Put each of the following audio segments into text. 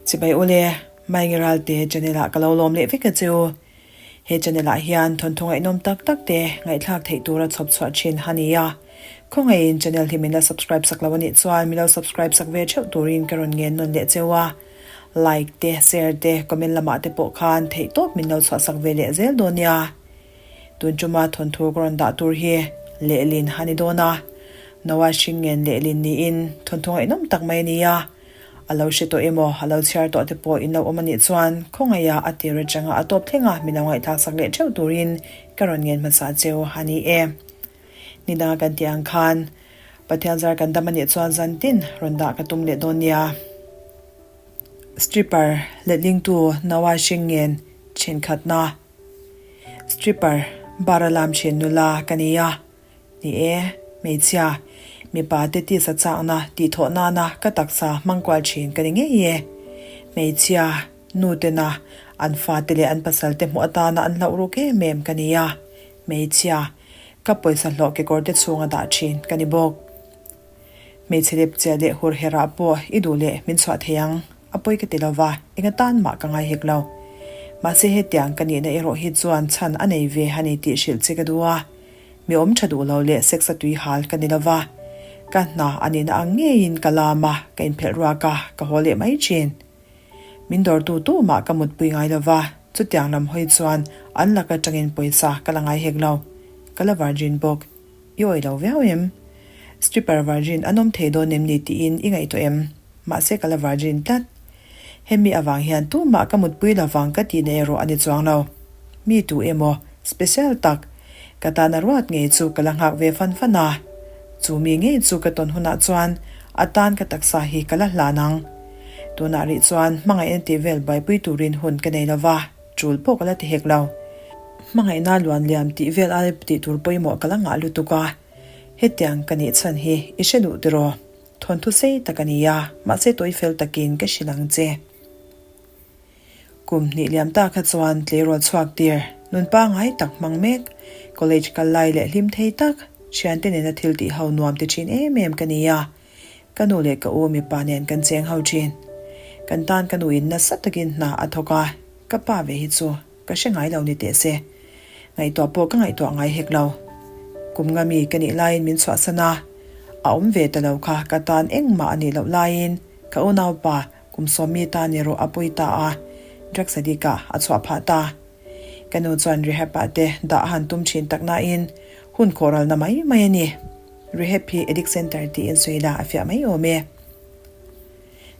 Chibai ule, Maengi Ralte channel ah ka lo lawm leh vek a cheu. He channel ah hian thawnthu ngaihnawm tak tak te ngaihthlak theih tura chhawp chhuah thin a ni a. Khawngaihin channel hi min la subscribe sak lo a nih chuan min lo subscribe sak ve theuh turin ka rawn ngen nawn leh cheu a. Like te, share te, comment lamah te pawh khan theih tawp min lo chhuah sak ve leh zel dawn nia. Tun tuma thawnthu ka rawn dah tur hi lehlin a ni dawn a, Noah hring ngen lehlin niin thawnthu ngaihnawm tak mai a ni a. A lo hre tawh emaw, a lo chhiar tawh te pawh in lo awm a nih chuan khawngaiha a tir atanga a tawp thlenga min lo ngaihthlak sak leh theuh turin ka rawn ngen hmasa cheu a ni e. Ni danga kan tih ang khan Pathian zar kan dam a nih chuan zan tin rawn dah ka tum leh dawn nia. Stripper letlingtu Noah hring ngen thenkhatna. Stripper, bar a lam thin nula ka ni a. Ni e, hmeichhia, mipa te tisa chakna tih thawh nana ka taksa hmang kual thin ka ni ngei e. Hmeichhia, nu tena an fate leh an pasal te hmuh atana an hlauh ruk em em ka ni a. Hmeichhia, ka pawisa hlawh kekawr te chhunga dah thin ka ni bawk. Hmeichhe lep chiah leh hur herah pawh i duh leh min chhuah thei ang, a pawi ka ti lo va, enga tan mah ka ngai hek lo. Mahse hetiang ka nihna erawh hi chuan chhan a nei ve a ni tih hrilh che ka duh a. Mi awm tha duh lo leh sex a tui hal ka ni lo va, ka hna a nihna ang ngeiin ka lam a, ka inphelh ruak a, ka haw leh mai thin. Min dawrtu tumah ka mutpui ngai lo va, chutiang lam hawi chuan an lak atangin pawisa ka la ngai hek lo. Ka la virgin bawk. I awih lo viau em? Stripper virgin an awm thei dawn em ni tiin i ngaihtuah em? Mahse ka la virgin tlat. Hemi avang hian tumah ka mutpui lovang ka tihna erawh a ni chuang lo. Mi tu emaw special tak ka tana ruat ngei chu ka la nghak ve fan fan a. Chu mi ngei chu ka tawn hunah chuan a tan ka taksa hi ka la hlan ang. Tunah rih chuan hmangaihna tih vel buaipui turin hun ka nei lova. Tul pawh ka la ti hek lo. Hmangaihna luan liam tih vel ai tih tur pawimawh ka la ngah lutuk a. Hetiang ka nih chhan hi i hre duh tiraw? Thawnthu sei tak a ni a, mahse tawi fel takin ka hrilh ang che. Kum hnih liam ta kha chuan tleirawl chhuak tir, nun pangngai tak hmang mek, college kal lai leh hlim thei tak, thiante nena thil tih ho nuam ti thin em em ka ni a. Ka nu leh ka u mipa nen kan cheng ho thin. Kan tan ka nuin nasa takin hna a thawk a, ka pa ve hi chu ka hre ngai lo ni teh se. Ngaihtuah pawh ka ngaihtuah ngai hek lo. Kum nga mi ka nih laiin min chhuahsan a, a awm ve ta lo kha ka tan engmah a nih loh laiin ka unaupa kum sawmmi tan erawh a pawi ta a, drugs addict ah a chhuah phah ta. Ka nu chuan rehab ah te dah a han tum thin tak nain hun khawhralna mai mai a ni. Rehab hi addict centre tiin sawi la a fiah mai awm e.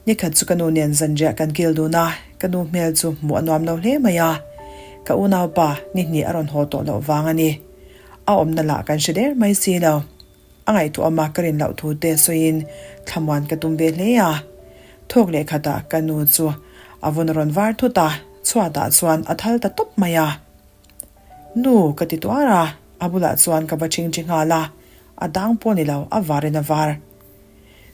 Nikhat chu ka nu nen zanriah kan kil dun a, ka nu hmel chu hmuh a nuam lo hle mai a. Ka unaupa ni hnih a rawn haw tawh loh vang a ni. A awmna lah kan hre der mai si lo. A ngaihtuah awm a ka rin loh thu te sawiin thlamuan ka tum ve hle a. Thawk leh khatah ka nu chu a vun a rawn var thut a, chhuatah chuan a thal ta tawp mai a. Nu, ka ti tuar a, a bulah chuan ka va chingchi nghal a, a dang pawh ni lo, a var in a var.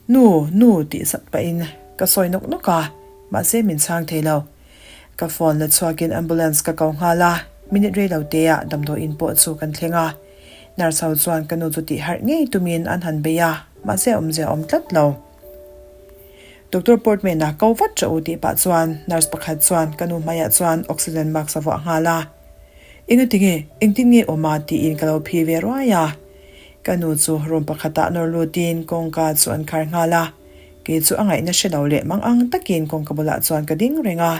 Nu, nu tih sat pahin ka sawi nawk nawk a, mahse min chhang thei lo. Ka phone la chhuakin ambulance ka ko nghal a, minute rei lo te ah damdawiin pawh chu kan thleng a. Nurse ho chuan ka nu chu tih harh ngei tumin an han bei a, mahse awmzia a awm tlat lo. Doctor Portman a ko vat rawh u tih pah chuan nurse pakhat chuan ka nu hmaiah chuan oxygen mask a vuah nghal a. Engati nge, engtin nge awm a tiin ka lo phi ve ruai a. Ka nu chu room pakhatah nawr lutin kawngka chu an khar nghal a. Kei chu a ngaihna hre lo leh mang ang takin kawngka bulah chuan ka ding reng a.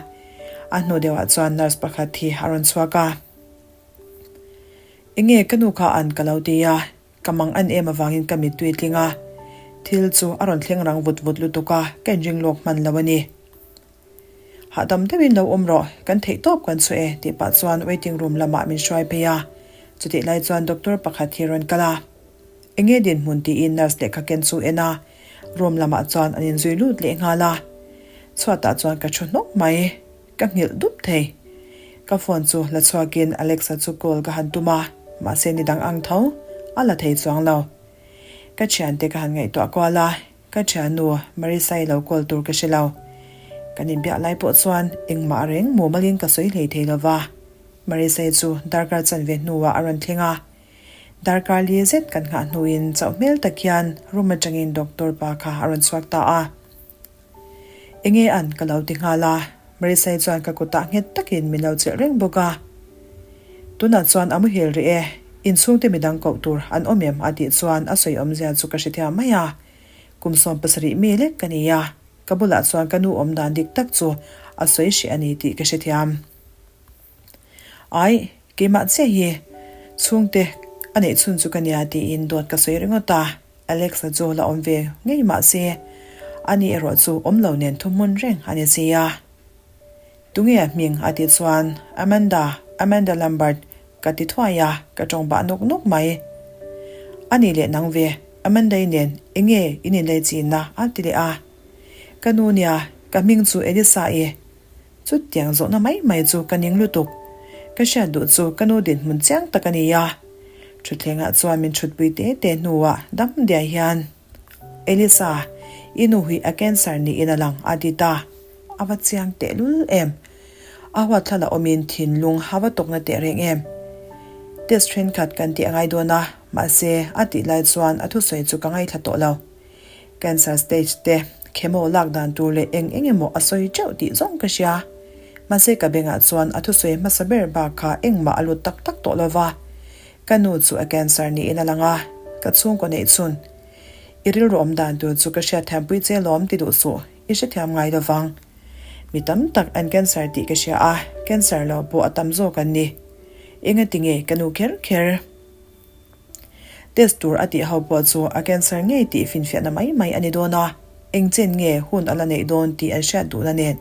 A hnu deuhah chuan nurse pakhat hi a rawn chhuak a. Enge ka nu kha an ka lo ti a. Ka mang an em avangin ka mittui tling a, thil chu a rawn thleng rang vut vut lutuk a, ka inring lawk hman lo a ni. Hahdam deuhin lo awm rawh, kan theih tawp kan chhuah e tih pah chuan waiting room lamah min hruai phei a, chutih lai chuan doctor pakhat hi rawn kal a. Enge dinhmun tiin nurse lehkha ken chu en a, room lamah chuan an inzui lut leh nghal a. Chhuatah chuan ka thu hnawk mai. Ka nghilh dup thei. Ka phone chu la chhuakin Alexa chu call ka han tum a, mahse ni dang ang tho, a la thei chuang lo. Ka thiante ka han ngaihtuah kual a, ka thiannu Marisa-i lo call tur ka hre lo. Kan inbiak lai pawh chuan engmah reng mumalin ka sawi hlei thei lo va. Marisa-i chu darkar chanve hnuah a rawn thleng a. Darkar li zet kan nghah hnuin chauh hmel tak hian room atangin doctor pa kha a rawn chhuak ta a. Enge an ka lo ti nghal a, Marisai chuan ka kutah nghet takin min lo chelh reng bawk a. Tunah chuan a muhil rih e, inchhungte midang koh tur an awm em a tih chuan a sawi awmzia chu ka hrethiam mai a. Kum 70 mi lek ka ni a, ka bulah chuan ka nu awm dan dik tak chu a sawi hrih a ni tih ka hrethiam. Aih, keimah chiah hi chhungte a neih chhun chu ka nia tiin dawt ka sawi ringawt a, Alex-a chu la awm ve ngei mah se, ani erawh chu awm lo nen thuhmun reng a ni si a. Tunge a hming? a tih chuan Amanda, Amanda Lambert ka ti thuai a, ka tawng bah nawk nawk mai. Ani leh nang ve, Amanda-i nen enge in inlei chinna? a ti leh a. Ka nu nia, ka hming chu Elisa-i. Chutiang zawhna mai mai chu ka ning lutuk. Ka hriat duh chu ka nu dinhmun chiang tak a ni a. Thutthlengah chuan min thutpui te te hnuah dam diai hian, Elisa, i nu hi a cancer niin a lang a ti ta. A va chiang tehlul em. A huatthlala awmin thinlung a va tawkna teh reng em. Test thenkhat kan tih a ngai dawn a, mahse a tih lai chuan a thusawi chu ka ngaithla tawh lo. Cancer stage te, chemo lak dan tur leh eng eng emaw a sawi teuh tih zawng ka hria. Mahse ka bengah chuan a thusawi hmasa ber bak kha engmah a lut tak tak tawh lova. Ka nu chu a cancer niin a lang a, ka chhungkaw neih chhun. I rilru awm dan tur chu ka hriatthiampui che lawm ti duh suh, i hrethiam ngai lovang. Mi tam tak an cancer tih ka hria a, cancer lo pawh a tam zawk an ni. Engati nge ka nu kher kher? Test tur a tih ho pawh chu a cancer ngei tih finfiahna mai mai a ni dawn a, eng chen nge hun a la neih dawn tih an hriat duhna nen.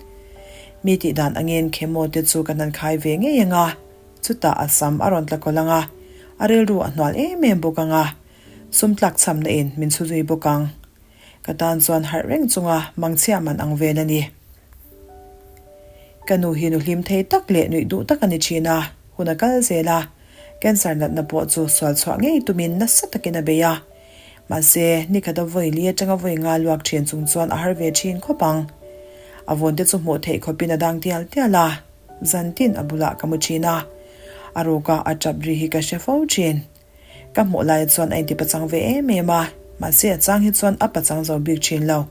Mi tih dan angin chemo te chu kan han khai ve ngei ang a, chutah a sam a rawn tla kawlh ang a, a rilru a hnual em em bawk ang a, sum tlak chhamna in min chhu zui bawk ang. Ka tan chuan harh reng chunga mangchhia man ang vel a ni. Ka nu hi nu hlim thei tak leh nuih duh tak a ni thin a, hun a kal zel a, Cancer natna pawh chu sual chhuah ngei tumin nasa takin a bei a. Mahse, nikhata vawi li atanga vawi nga luak thin chung chuan a har ve thin khawp ang. A vawnte chu hmuh theih khawpin a dang tial tial a, zan tin a bulah ka mu thin a. A ruka a tap ri hi ka hre fo thin. Ka hmuh lai chuan a inti pachang ve em em a, mahse a chang hi chuan a pachang zo bik thin lo.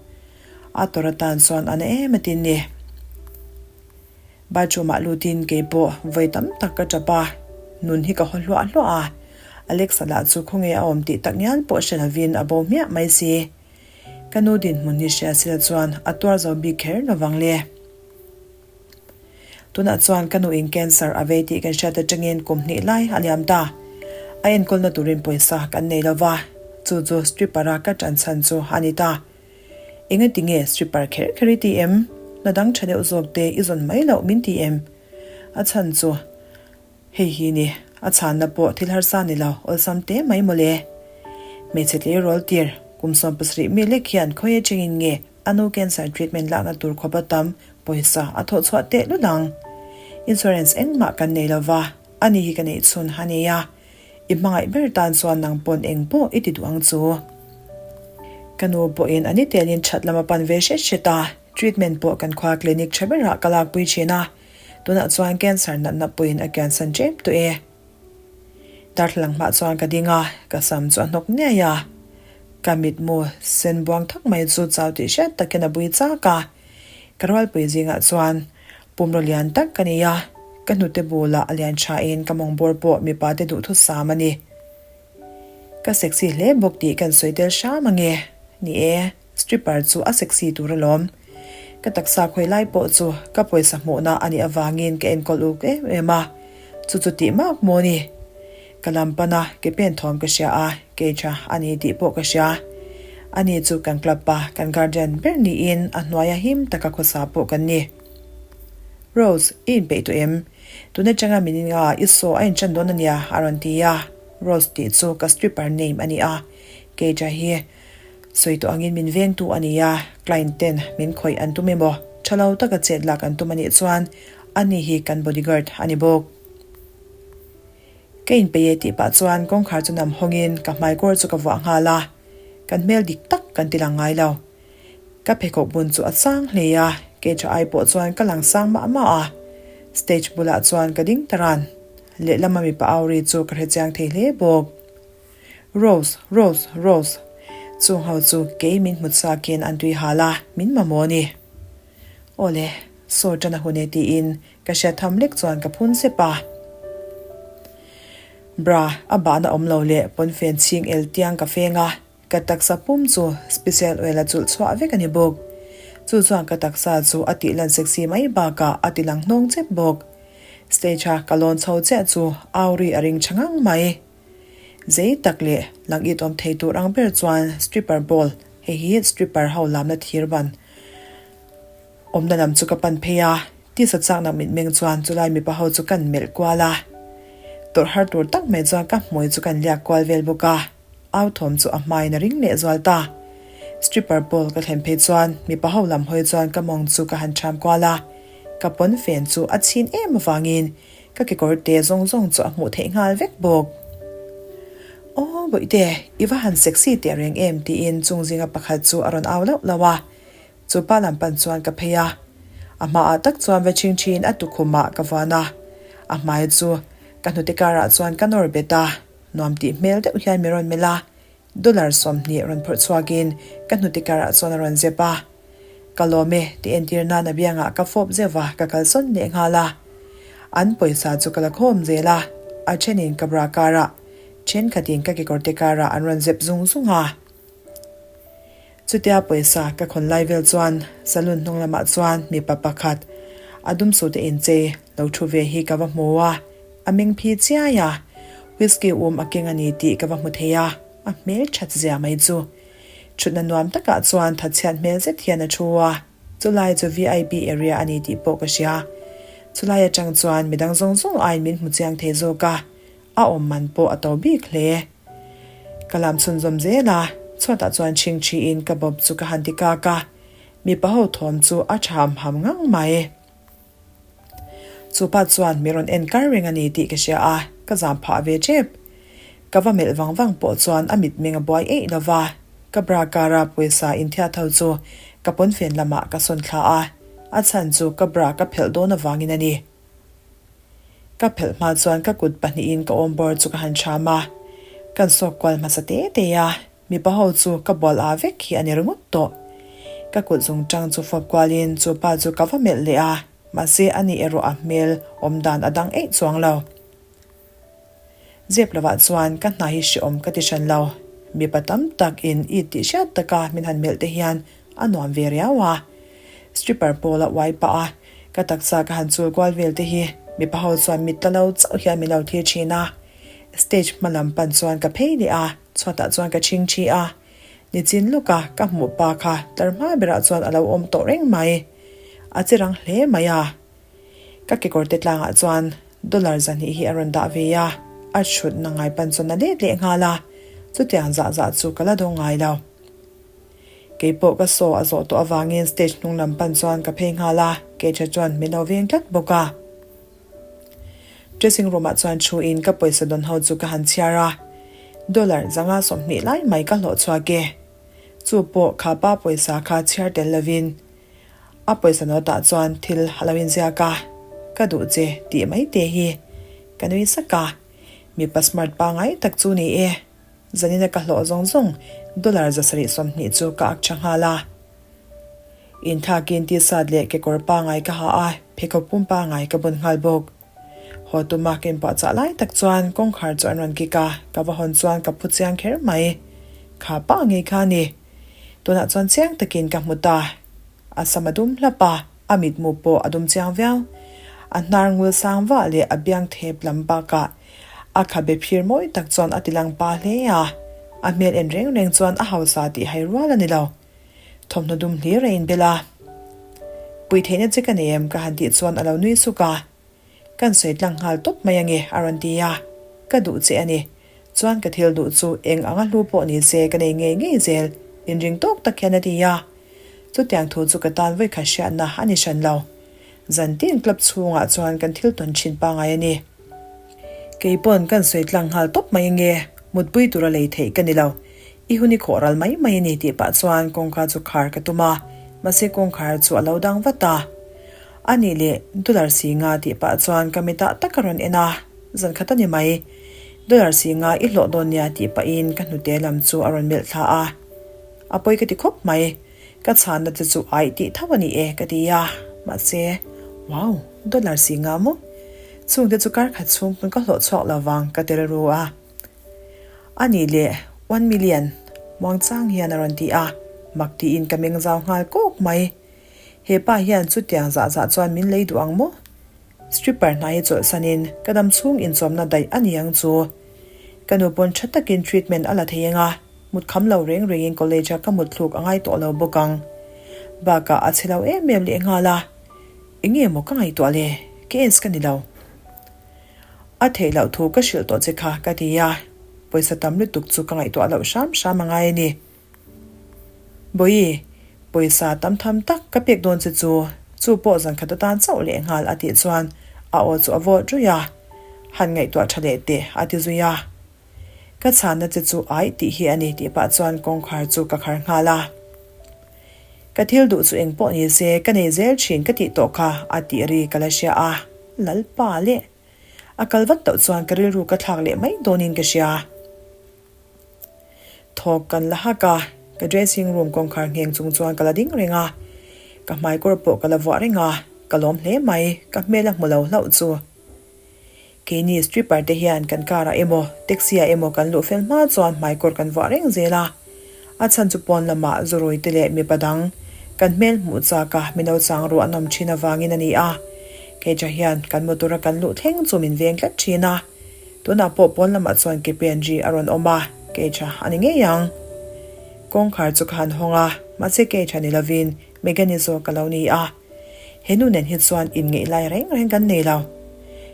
A tawrh atan chuan a na em atin ni. Bathroom ah lutin kei pawh vawi tam tak ka tap a, nun hi ka haw hluah hluah a, Alexa lah chu khawnge a awm tih tak ngial pawh hre lovin a bo hmiah mai si. Ka nu dinhmun hi hria sila chuan a tuar zo bik kher lovang le. Tunah chuan ka nu in cancer a vei tih kan hriat atangin kum hnih lai a liam ta. A enkawlna turin pawisa kan nei lova, chu chu stripper a ka tan chhan chu a ni ta. Engati nge stripper kher kher i ti em? Hna dang tha deuh zawk te i zawn mai loh min ti em? A chhan chu hei hi ni, a chhanna pawh thil harsa ni lo, awlsam te mai mawle. Hmeichhe tleirawl tir, kum 70 mi lek hian khawi atangin nge a nu cancer treatment lakna tur khawp a tam pawisa a thawh chhuah teh lut ang? Insurance engmah kan nei lova, ani hi ka neih chhun a nia. I hmangaih ber tan chuan nang pawn eng pawh i ti duh ang chu. Ka nu pawhin a ni telin that lam a pan ve hret hret a, treatment pawh kan khua clinic tha berah ka lakpui thin a, tunah chuan cancer natna pawhin a kiansan tep tawh e. Darthlalang hmah chuan ka ding a, ka sam chu a hnawk niai a, ka mitmu sen buang thak mai chu chau tih hriat takin a bui chak a, ka rualpui zingah chuan Pumraw lian tak ka nei a, ka hnute bulah a lian thain ka mawngbawr pawh mipa te duhthusam a ni. Ka sexy hle bawk tih kan sawi tel hram ange. Ni e, stripper chu a sexy tur alawm. Ka taksa khawi lai pawh chu ka pawisa hmuhna a nih avangin ka enkawl uk em em a, chu chu tih mak maw ni? Ka lam pan a, ke pen thawm ka hria a, kei tha a ni tih pawh ka hria. Ani chu kan club pa, kan guardian ber niin a hnuaia him taka khawsa pawh kan ni. Rose, i inpeih tawh em? Tun atanga min in nga i saw a inṭan dawn ania a rawn ti a, Rose tih chu ka stripper name a ni a, Keja hi sawi tawh angin min vengtu a ni a, client ten min khawih an tum emaw, tha lo taka chet lak an tum a nih chuan ani hi kan bodyguard a ni bawk. Ka inpeih e tih pah chuan kawngkhar chu nam hawngin ka hmaikawr chu ka vuah nghal a, kan hmel dik tak kan ti lang ngai lo. Ka pheikhawk bun chu a chang hle a, kei tha ai pawh chuan ka lang sang mah mah a. Stage bulah chuan ka ding ta ran. Lehlama mipa au ri chu ka hre chiang thei hle bawk. Rose, Rose, Rose. Chung ho chu kei min hmu chhuakin an tui hal a, min mamawh a ni. Awle, saw ṭan a hun e tiin ka hriat tham lek chuan ka phun sep a. Bra, a bahna awm lo leh pawnfen chhing el tiang ka feng a, ka taksa pum chu special oil a chulh chhuah vek a ni bawk. Chu chuan ka taksa chu a tih lan sexy mai bakah a ti lang hnawng chep bawk. Stage a ka lawn chho chiah chu au ri a ring tha ngang mai. Zei tak leh lang it awm thei tur ang ber chuan stripper ball, hei hi stripper ho lamna thir ban, Awmna lam chu ka pan phei a, tisa chakna mitmeng chuan chulai mipa ho chu kan melh kual a. Tawrh har tur tak mai chuan ka hmui chu kan liak kual vel bawk a, au thawm chu a hmain a ring leh zual ta. Stripper pole ka thlen phei chuan mipa ho lam hawi chuan ka mawng chu ka han ṭham kual a, ka pawn fen chu a chhin em avangin ka kekawr te zawng zawng chu a hmuh theih nghal vek bawk. Aw bawihte, i va han sexy teh reng em tiin chung zinga pakhat chu a rawn au lauh lauh a. Chu pa lam pan chuan ka phei a, a hmaah tak chuan va chhing thin a tukhumah ka vuan a, a hmai chu ka hnute karah chuan ka nawr bet a, nuam tih hmel deuh hian min rawn melh a, dollar 20 rawn phawrh chhuakin ka hnute karah chuan a rawn zep a, Ka lawm e tih entir nan a biangah ka fawp zeuh va ka kalsawn leh nghal a, an pawisa chu ka la khawm zel a, a thenin ka bra karah, thenkhatin ka kekawrte karah an rawn zep zung zung a. Chutia pawisa ka khawn lai vel chuan saloon hnung lamah chuan mipa pakhat a dum suh te inchei lo thu ve hi ka va hmu a, a meng phi chiai a, whisky um a keng a ni tih ka va hmu thei a, a hmel that zia mai chu. Thutna nuam takah chuan thatchhiat hmel zet hian a thu a, chulai chu vip area a ni tih pawh ka hria. Chulai atang chuan midang zawng zawng aiin min hmu chiang thei zawk a, A awm man pawh a to bik hle. Ka lam chhunzawm zel a, chhuatah chuan chhing thiin ka bawp chu ka han ti kak a, mipa ho thawm chu a tha ham ham ngang mai. Chu pa chuan mi rawn en kar reng a ni tih ka hria a, ka zam phah ve tep. Ka va melh vang vang pawh chuan a mitmeng a buai eih lo va, ka bra kara pawisa inthiat ho chu ka pawnfen lamah ka sawn thla a, a chhan chu ka bra ka phelh dawn avangin a ni. Ka phelh hma chuan ka kut pahnihin ka awm bawr chu ka han ṭham a, kan sawk kual hmasa te te a, mipa ho chu ka bual aa vek hi a ni ringawt tawh. Ka kut zung ṭang chu fawp kualin chu pa chu ka va melh leh a, mahse ani erawh a hmel awm dan a dang eih chuang lo. Zep lovah chuan ka hna hi hrehawm ka ti hran lo. Mipa tam tak in it tih hriat taka min han melh te hian a nuam ve riau a. Stripper pawl a uai pah a, ka taksa ka han chul kual vel te hi mipa ho chuan mit tla lo chauh hian min lo thlir thin a. Stage hma lam pan chuan ka phei leh a, chhuatah chuan ka chhing thi a. Nichin lawka ka hmuh pa kha tlar hma berah chuan a lo awm tawh reng mai. A che rang hle mai a. Ka kekawrte tlangah chuan dollar 200 hi a rawn dah ve a, a chhutna ngai pan chuan a let leh nghal a, chutiang zah zah chu ka la dawng ngai lo. Keipawh ka saw a zawh tawh avangin stage hnung lam pan chuan ka phei nghal a, Kecha chuan min lo veng tlat bawk a. Dressing room ah chuan thu in ka pawisa dawn ho chu ka han chhiar a, dollar 520 lai mai ka hlawh chhuak e. Chu pawh kha pa pawisa kha chhiar tel lovin A pawisa nawtah chuan thil a lo inziak a, Ka duh che tih mai te hi ka nui sak a, mipa smart pangai tak chu ni e. Zanina ka hlawh zawng zawng dollar 720 chu ka ak tha nghal a. Inthlakin t-shirt leh kekawr pangai ka ha a, pheikhawk pum pangai ka bun nghal bawk. Haw tuma ka inpuahchah lai tak chuan kawngkhar chu an rawn kik a, ka va hawn chuan ka phu chiang kher mai. Kha pa ngei kha a ni. Tunah chuan chiang takin ka hmu ta. A sam a dum hlap a, a mitmu pawh a dum chiang viau. A hnar ngul sang vah leh a biang thep lam bakah a khabe phir mawi tak chuan a ti lang pa hle a. A hmel en reng reng chuan a hausa tih hai rual a ni lo. Thawmhnaw dum hlir a inbel a. Pui theihna che ka nei em ka han tih chuan a lo nui suk a. Kan sawi tlang nghal tawp mai ange a rawn ti a. Ka duh che a ni. Chuan ka thil duh chu eng anga hlu pawh ni se ka nei ngei ngei zel, inring tawk tak hian a ti a. Chutiang thu chu ka tan vawikhat hriatna a ni hran lo. Zantin club chhungah chuan kan thil tawn thin pangai a ni. Kei pawn kan sawi tlang nghal tawp mai ange, mutpui tura lei theih ka ni lo. I hun i khawh ral mai mai a ni tih pah chuan kawngka chu khar ka tum a, mahse kawngkhar chu a lo dang vat a. A nih leh dollar si nga tih pah chuan ka mitah tak a rawn en a, zan khat a ni mai. Dollar si nga i hlawh dawn nia tih pahin ka hnute lam chu a rawn melh thla a. A pawi ka ti khawp mai. Ka chhanna te chu aih tih tho a ni e ka ti a, mahse, wow, dollar si nga maw? Chungte chu kar khat chhung pawn ka hlawh chhuak lo vang ka ti rilru a. A nih leh, one million, muangchang hian a rawn ti a, mak tiin ka meng zau nghal kawk mai. He pa hian chutiang zah zah chuan min lei duh ang maw? Stripper hna hi chawlhsanin ka dam chhung inchawmna daih a ni ang chu. Ka nu pawn tha takin treatment a la thei ang a, mut kham lo reng rengin college a ka mut thluk a ngai tawh lo bawk ang. Bakah a chhe lo em em lehnghal a, enge maw ka ngaihtuah le, KS ka ni lo. A theih loh thu ka hrilh tawh che kha ka ti a, pawisa tam lutuk chu ka ngaihtuah loh hram hram a ngai a ni. Bawihi, pawisa tam tham tak ka pek dawn che chu, chu pawh zan khat atan chauh leh nghal a tih chuan a aw chu a vawt ruih a, han ngaihtuah tha leh teh a ti zui a. Ka chhanna che chu aih tih hi a ni tih pah chuan kawngkhar chu ka khar nghal a. Ka thil duh chu eng pawh ni se ka nei zel thin ka tih tawh kha a tih ri ka la hria a, Lalpa leh a kal vat tawh chuan ka rilru ka thlak leh mai dawnin ka hria. Thawk kan la hak a, ka dressing room kawngkhar ngheng chung chuan ka la ding reng a, ka hmaikawr pawh ka la vuah reng a, ka lawm hle mai, ka hmel a hmu lo hlauh chu. Keini stripper te hian kan car ah emaw taxi ah emaw kan luh fel hma chuan hmaikawr kan vuah reng zel a, a chhan chu pawn lamah zurui te leh mipa dang kan hmel hmuh chak a mino chang ruah an awm thin avangin a ni a, Kecha hian kan motor a kan luh thleng chu min veng tlat thin a. Tunah pawh pawn lamah chuan ke pen ri a rawn awm a, Kecha a ni ngei ang. Kawngkhar chu ka han hawng a, mahse Kecha ni lovin Megan-i zawk ka lo ni a. He nu nen hi chuan inngeih lai reng reng kan nei lo.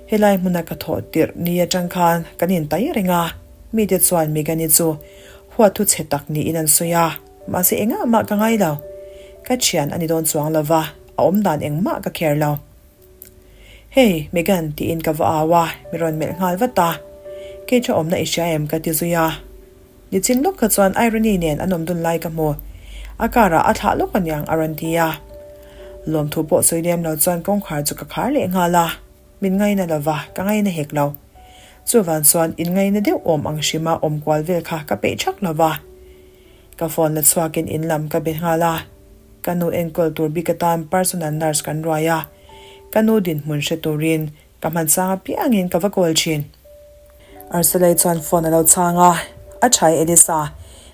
Helai hmuna ka thawh tirh ni atang khan kan intai reng a, mite chuan Megan-i chu huat thu chhe tak niin an sawi a, mahse engah mah ka ngai lo. Ka thian a ni dawn chuang lo va, a awmdan engmah ka care lo. Hey, Megan tiin ka va au a, mi rawn melh nghal vat a. Cage a awmna i hria em ka ti zui a. Nichin lawk kha chuan Irony nen an awm dun lai ka hmu. A car ah a thlah lawk aniang a rawn ti a. Lawmthu pawh sawi lem lo chuan kawngkhar chu ka khar leh nghal a. Min ngaina lo va, ka ngaina hek lo. Chuvan chuan in ngaina deuh awm ang hrima awm kual vel kha ka peih thak lo va. Ka phone la chhuakin in lam ka be nghal a. Ka nu enkawl tur bik atan personal nurse kan ruai a, ka nu dinhmun hre turin ka hmansang apiangin ka va kawl thin. Arsalei chuan phone a lo chhang a, A tha e Elisa,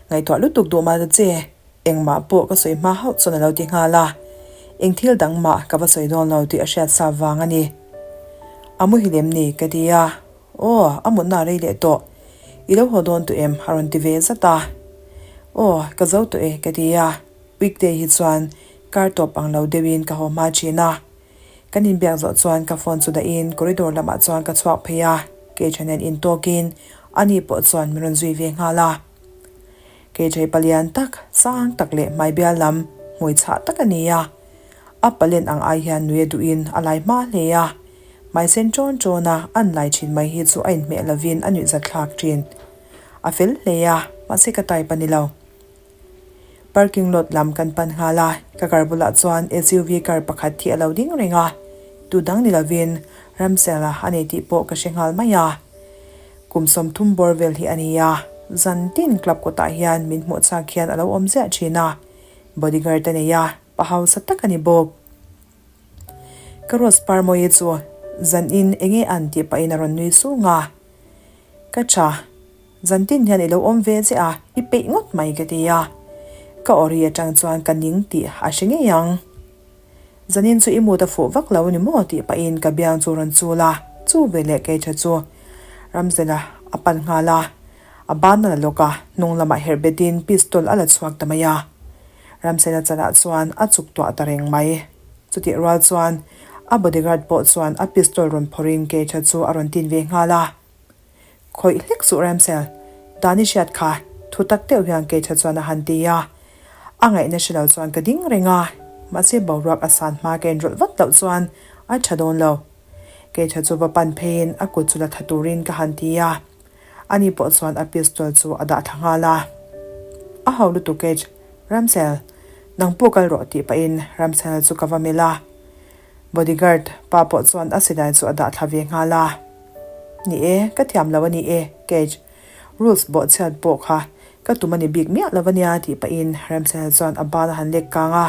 ngaihtuah lutuk duh mah ta che, engmah pawh ka sawi hma hauh chuan a lo ti nghal a, eng thil dang mah ka va sawi dawn lo tih a hriat sa vang a ni. A muhil em ni? ka ti a, Aw, a mutna a rei leh tawh. I lo haw dawn tawh em? a rawn ti ve zat a. Aw, ka zo tawh e ka ti a. Weekday hi chuan kar tawp ang lo deuhin ka haw hma thin a. Kan inbiak zawh chuan ka phone chu dahin corridor lamah chuan ka chhuak phei a, Keitha nen intawkin ani pawh chuan min rawn zui ve nghal a. Keithei palian tak, sang tak leh hmai bial lam hmui chhah tak a ni a. A palen ang ai hian nui a duhin a lai hma hle a. Hmai sen ṭawn ṭawn a an lai ṭhin mai hi chu a inhmeh lovin a nuihzatthlak ṭhin. A fel hle a, mahse ka type a ni lo. Parking lot lam kan pan nghal a, ka car bulah chuan SUV car pakhat hi a lo ding reng a, tu dang ni lovin Ramsela a nei tih pawh ka hre nghal mai a. Kum 30 bawr vel hi a ni a, zan tin club kawtah hian min hmuh chak hian a lo awm ziah thin a, bodyguard a nei a, pa hausa tak a ni bawk. Ka Rose Parmawi chu zan in enge an tih pahin a rawn nui sung a, Ka tha. Zantin hian i lo awm ve che a, i peih ngawt mai ka ti a. Ka awri atang chuan ka ning tih a hre ngei ang. Zanin chu i mut a fuh vak lo ni maw tih pahin ka biang chu rawn chul a, chu veleh Keitha chu Ramzela a pan nghal a. A ban a la lawk a, hnung lamah herh betin pistol a la chhuak ta mai a. Ramzela chalah chuan a chuk tuah ta reng mai. Chutih rual chuan a bodyguard pawh chuan a pistol rawn phawrhin Keitha chu a rawn tin ve nghal a. Khawih hlek suh Ramsel, dan i hriat kha, thu tak deuh hian Keitha chuan a han ti a. A ngaihna hre lo chuan ka ding reng a, mahse boruak a san hma ka inrawlh vat loh chuan a tha dawn lo. Keitha chu va pan pheiin a kut chu la tha turin ka han ti a, ani pawh chuan a pistol chu a dah thla nghal a. A ho lutuk Keith, Ramsel, nang pawh kal rawh tih pahin Ramsel chu ka va melh a. Bodyguard pa pawh chuan a silai chu a dah thla ve nghal a. Ni e, ka thiam lo a ni e, Cage. Rules bawhchhiat pawh kha Ka tum a ni bik miah lo a nia tih pahin Remsel chuan a ban a han lek kang a,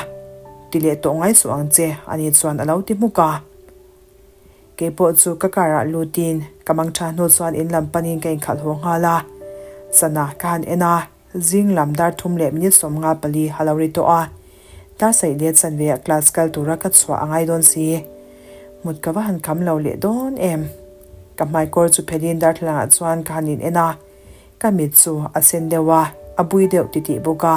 Ti leh tawh ngai suh ang che ani chuan a lo ti hmuk a. Kei pawh chu ka car ah lutin ka mang tha hnu chuan in lam panin ka inkhalh haw nghal a. Sana ka han en a, zing lam dar thum leh minute 54 a lo ri tawh a. Dar saih leh chanve ah class kal tura ka chhuah a ngai dawn si. Mut ka va han kham lo leh dawn em. Ka hmaikawr chu phelin darthlalang ah chuan ka han in en a. Ka mit chu a sen deuh a, a bui deuh titih bawk a.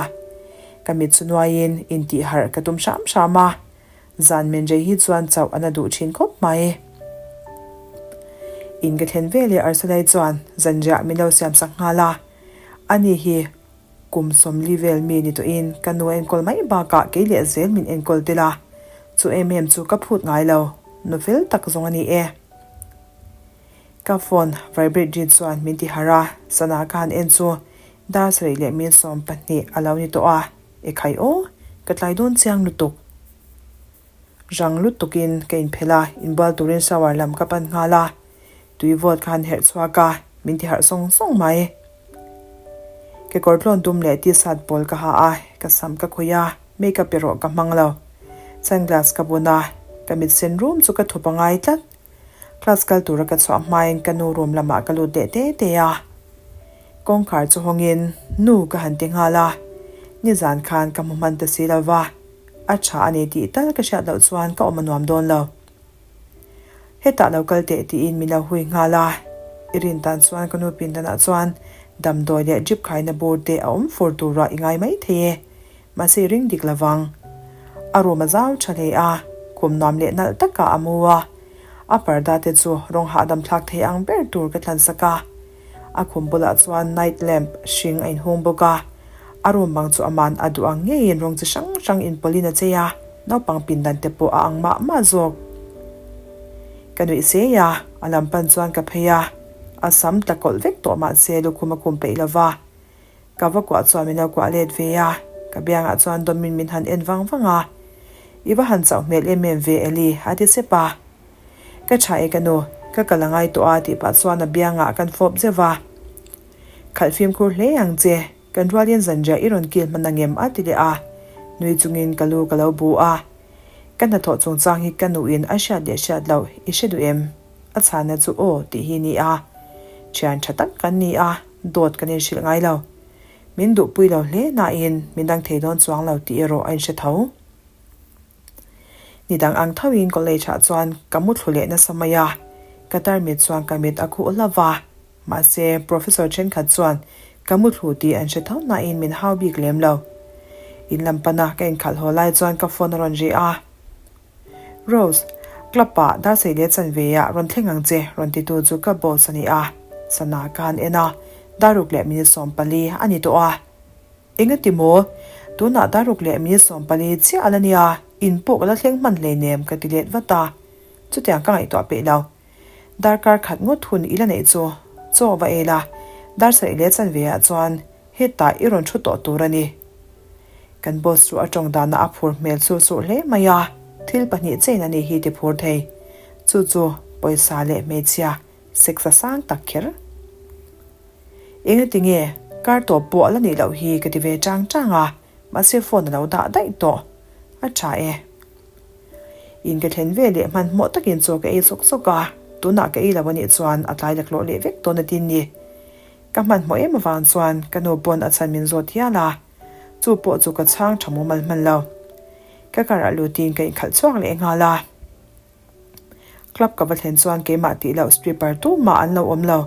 Ka mit chu nuaiin intihharh ka tum hram hram a. Zan men rei hi chuan chauh a na duh thin khawp mai. In ka thlen ve leh Arsalai chuan zanriah min lo siam sak nghal a. Ani hi kum 40 vel mi ni tawhin ka nu a enkawl mai bakah kei leh zel min enkawl tel a. Chu em em chu ka phut ngai lo, nu fel tak zawng a ni e. Ka phone vibrate ri chuan min ti harh a, sana ka han en chu dar sarih leh min 12 a lo ni tawh a, ekhai aw, ka tlai dawn chiang lutuk. Rang lutukin ka inphelh a, inbual turin shower lam ka pan nghal a, tui vawt ka han herh chhuak a, min ti harh sawng sawng mai. Kekawr tlawn dum leh t-shirt pawl ka ha a, ka sam ka khawi a, makeup erawh ka hmang lo. Sunglass ka bun a, ka mit sen rum chu ka thup a ngai tlat. Class kal tura ka chhuah hmain ka nu room lamah ka lut leh te te a. Kawngkhar chu hawngin nu ka han ti nghal a, nizan khan ka hmu hman ta si lo va, a tha a ni tih tal ka hriat loh chuan ka awm a nuam dawn lo. Hetah lo kal teh tiin min lo hui nghal a, i rin tan chuan ka nu pindanah chuan damdawi leh drip khaina bur te a awm fur turah i ngai mai thei e. Mahse i ring dik lovang. A room a zau tha hle a, khum nuam leh nalh takah a mu a. A parda te chu rawng hahdam thlak thei ang ber tur ka thlan sak a. A khum bulah chuan night lamp hring a inhung bawk a. A room bang chu aman a duh ang ngeiin rawng chi hrang hrang inpawlhin a chei a, naupang pindan te pawh a ang mah mah zawk. Ka nuih sei a, a lam pan chuan ka phei a. A sam tla kawlh vek tawh mahse lukhum a khum peih lova. Ka va kuah chuan min lo kuah let ve a, ka biangah chuan dawmin min han en vang vang a. I va han chauh hmel em em ve Eli, a ti sep a. Ka tha e ka nu, ka kal a ngai tawh a tih pah chuan a biangah kan fawp zeuh a. Khalh fimkhur hle ang che, kan rualin zanriah i rawn kil hman angem a ti leh a, nui chungin ka lu ka lo bu a. Ka hnathawh chungchang hi ka nuin a hriat leh hriat loh i hre duh em? A chhanna chu aw tih hi ni a. Thian tha tak kan ni a. Dawt kan inhrilh ngai lo. Min duhpui lo hle nain min dang thei dawn chuang lo tih erawh a inhre tho. Ni dang ang thoin college ah chuan ka mu thlu leh nasa mai a, ka tarmit chuan ka mit a khuh hlauh va, mahse professor thenkhat chuan ka mu thlu tih an hre tho nain min hau bik lem lo. In lam pana ka inkhalh haw lai chuan ka phone a rawn ri a. Rose, club ah dar sei leh chanve ah rawn thleng ang che rawn titu chu ka boss a ni a, sana ka han en a, dar ruk leh minute 14 a ni tawh a. Engati maw? Tunah dar ruk leh minute 14 chiah a la nia, in pawh ka la thleng hman hleinem ka ti let vat a, chutiang ka ngaihtuah peih lo. Darkar khat ngawt hun i la neih chu chaw va ei la, dar sarih leh chanve ah chuan hetah i rawn thu tawh tur a ni. Kan boss chu a tawng danah a phur hmel sur sur hle mai a, thil pahnih chain a ni hi ti phur thei. Chu chu pawisa leh hmeichhia sex a sang tak kher. Engati nge kar tawp pawh a la nih loh hi ka ti ve chang chang a, mahse phone a lo dah daih tawh. A tha e. In ka thlen ve leh hmanhmawh takin chaw ka ei sawk sawk a, tunah ka ei lo a nih chuan a tlai laklawh leh vek dawn a tin ni. Ka hmanhmawh em avang chuan ka nu pawn a chhan min zawt hial a, chu pawh chu ka chhang tha mumal hman lo. Ka karah lutin ka inkhalh chhuak leh nghal a. Club ka va thlen chuan keimah tih loh stripper tumah an lo awm lo.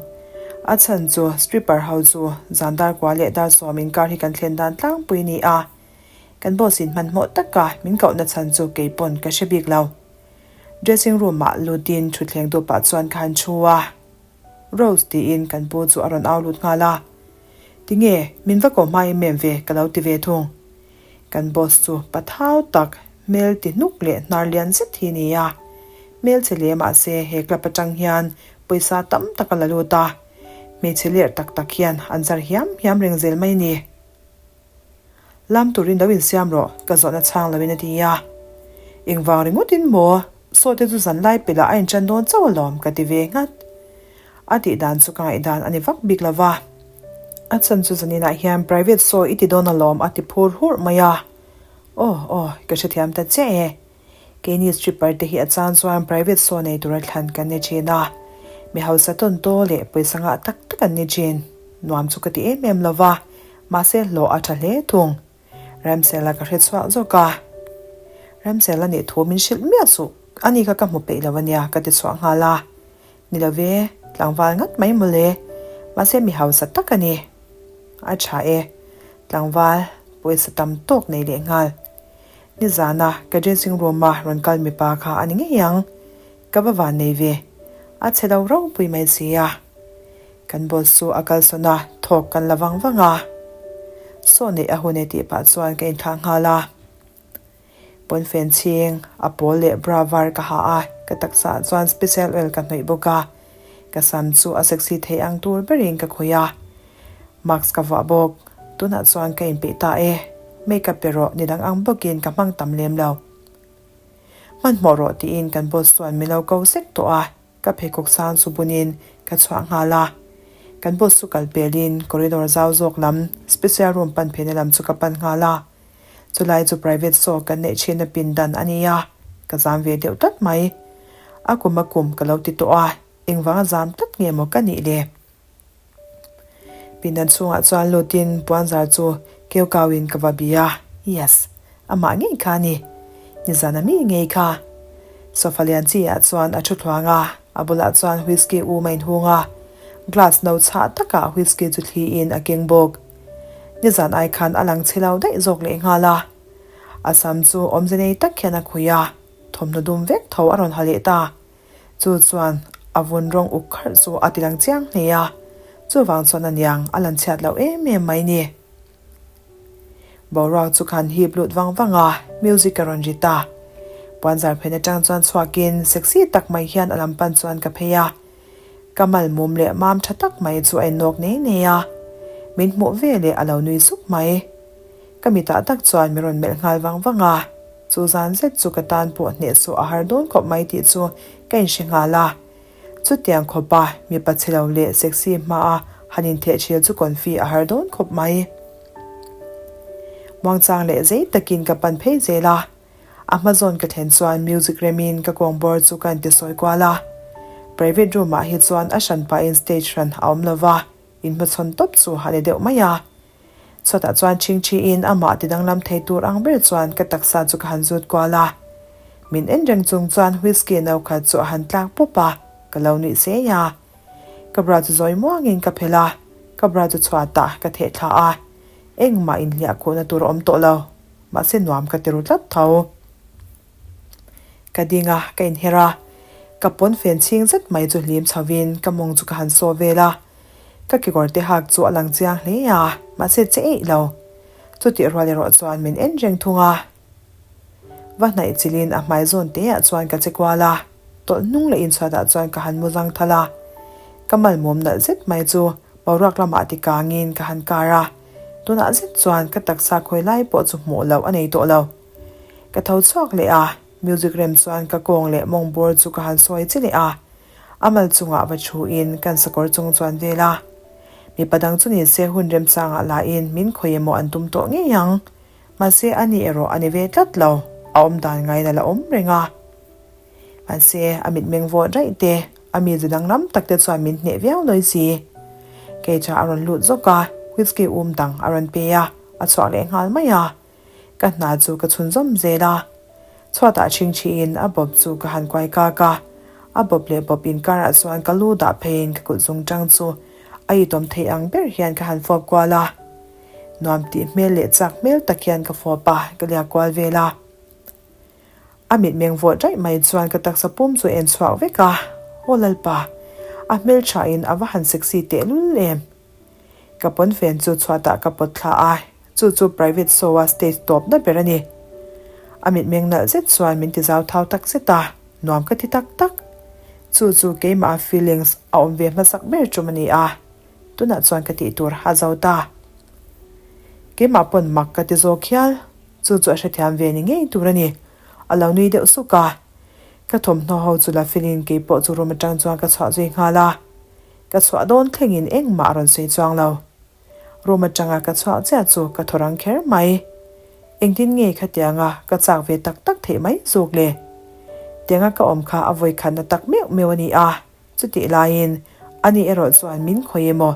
A chhan chu stripper ho chu zan dar kua leh dar sawm inkar hi kan thlen dan tlangpui a ni a. Kan boss in hmanhmawh taka min kohna chhan chu kei pawn ka hre bik lo. Dressing room ah lutin thutthleng dupah chuan ka han thu a. Rose tiin kan pu chu a rawn au lut nghal a. Tinge, min va ko hma em em ve ka lo ti ve thung. Kan boss chu pa thau tak, hmel ti hnuk leh hnar lian zet hi ni a. Hmel che hle mahse he club atang hian pawisa tam tak a la lut a. Hmeichhe lerh tak tak hian an zar hiam hiam reng zel mai a ni. Lam turin lo insiam rawh, ka zawhna chhang loin a ti a. Engvang ringawtin maw, sawte chu zan lai pelh ah a inṭan dawn chauh alawm ka ti ve nghat. A tih dan chu ka ngaihdan a ni vak bik lo va. A chhan chu zaninah hian private show i ti dawn alawm a ti phur hurh mai a. Aw aw, ka hrethiam ta chiah e. Keini stripper te hi a chang chuan private show nei tura thlan kan ni thin a. Mi hausa tawn taw leh pawisa ngah tak tak an ni thin. Nuam chu ka ti em em lo va, mahse hlawh a tha hle thung. Ramsela ka hre chhuak zawk a. Ramsela nih thu min hrilh miah suh, ani kha ka hmu peih lo ania ka ti chhuah nghal a. Ni lo ve, tlangval ngat mai mawle, mahse mi hausa tak a ni. A tha e, tlangval pawisa tam tawk nei leh nghal. Nizana ka dressing room a rawn kal mipa kha a ni ngei ang. Ka va van nei ve, a chhe lo ropui mai si a. Kan boss chu a kalsawn a, thawk kan la vang vang a. Saw neih a hun e tih pah chuan ka inthlah nghal a. Pawnfen chhing, a pawl leh bra var ka ha a, ka taksa ah chuan special oil ka hnawih bawk a. Ka sam chu a sexy thei ang tur berin ka khawih a. Mask ka vuah bawk. Tunah chuan ka inpeih ta e. Makeup erawh ni dang ang bawkin ka hmang tam lem lo. Hmanhmawh rawh tiin kan boss chuan min lo ko sek tawh a. Ka pheikhawk sang chu bunin ka chhuah nghal a. Kan boss chu kal pelin corridor zau zawk lam special room pan pheina lam chu ka pan nghal a. Chulai chu private show kan neih thinna pindan a nia, ka zam ve deuh tlat mai. A kum a kum ka lo ti tawh a, engvanga zam tlat nge maw ka nih le? Pindan chhungah chuan lutin puanzar chu keu kauin ka va bi a, yes, amah ngei kha a ni. Nizana mi ngei kha. Sofa lian chi ah chuan a thu thluang a, a bulah chuan whisky um a inhung a, glass no chhah takah whisky chu thliin a keng bawk. Nizan ai khan a lang chhe lo daih zawk leh nghal a. A sam chu awmze nei tak hian a khuih a, thawmhnaw dum vek tho a rawn ha leh ta. Chu chuan a vun rawng uk kharh chu a ti lang chiang hle a, chuvang chuan a niang a lan chhiat loh em em mai ni. Boruak chu khan hip lut vang vang a, music a rawn ri ta. Puanzar phen atang chuan chhuakin sexy tak mai hian a lam pan chuan ka phei a. Ka mal mum leh mam tha tak mai chu a innawk nei nei a, min hmuh ve leh a lo nui suk mai. Ka mitah tak chuan min rawn melh nghal vang vang a, chu zan zet chu ka tan pawh hnehsawh a har dawn khawp mai tih chu ka inhre nghal a. Chutiang khawpa mipa chhe lo leh sexy hmaa han intheh thil chu confi a har dawn khawp mai. Muangchang leh zei takin ka pan phei zel a. A hma zawn ka thlen chuan music remin ka kawng bawr chu ka intisawi kual a. Private room ah hi chuan a hran pahin stage hran a awm lova, inhmachhawn tawp chu a ni deuh mai a. Chhuatah chuan chhingchhiin amah ti danglam thei tur ang ber chuan ka taksa chu ka han zut kual a. Min en reng chung chuan whisky no khat chu a han tlak pawp a, ka lo nuih sei a. Ka bra chu zawi muangin ka phelh a, ka bra chu chhuatah ka theh thla a. Engmah inhliah khuhna tur a awm tawh lo. Mahse nuam ka ti ru tlat tho. Ka ding a, ka inher a. Ka pawn fen chhing zet mai chu hlim chho in ka mawng chu ka han saw vel a. Ka kekawr te hak chu a lang chiang hle a, mahse che eih lo. Chutih rual erawh chuan min en reng thung a. Va hnaih chilhin a hmai zawn te ah chuan ka che kual a, tawlh hnung leh inchhuat ah chuan ka han mu zang thal a. Ka malmawm nalh zet mai chu boruak lamah ti kangin ka han kar a. Tunah zet chuan ka taksa khawi lai pawh chu hmuh loh a nei tawh lo. Ka tho chhuak leh a, music rem chuan ka kawng leh mawng bawr chu ka han sawi chi leh a. A mal chungah va thu in kan sakawr chung chuan vel a. Mipa dang chu ni se hun remchangah la in min khawi emaw an tum tawh ngei ang. Mahse a ni erawh a ni ve tlat lo, a awm dan ngaina la awm reng a. Mahse, a mitmeng vawt raih te, a mize danglam tak te chuan min hneh viau lawi si. Keicha a rawn lut zawk a, whisky um dang a rawn pe a, a chhuak leh nghal mai a. Ka hna chu ka chhunzawm zel a. Chhuatah chhingchhiin a bawp chu ka han kuai kak a. A bawp leh bawp inkarah chuan ka lu dah pheiin ka kut zungtang chu a itawm theih ang ber hian ka han fawp kual a. Nuam tih hmel leh chak hmel tak hian ka fawp a, ka liak kual vel a. A mitmeng vawt raih mai chuan ka taksa pum chu en chhuak vek a, Aw Lalpa, a hmelthain a va han sexy tehlul em! Ka pawnfen chu chhuatah ka pawt thla a, chu chu private show a stage tawpna ber a ni. A mitmeng nalh zet chuan min ti zau thau tak zet a, nuam ka ti tak tak. Chu chu keimah a feelings a awm ve hmasak ber tum a ni a, tunah chuan ka tih tur a zo ta. Keimah pawn mak ka ti zawk hial. Chu chu a hrethiam ve ni ngei tur a ni. A lo nui deuh suk a. Ka thawmhnaw ho chu la felin kei pawh chu room atang chuan ka chhuah zui nghal a. Ka chhuah dawn thlengin engmah a rawn sawi chuang lo. Room atanga ka chhuah chiah chu ka thaw rang kher mai. Engtin nge khatianga ka chak ve tak tak theih mai zawk le? Tianga ka awm kha a vawi khatna tak meuh meuh a ni a, chutih laiin ani erawh chuan min khawi emaw,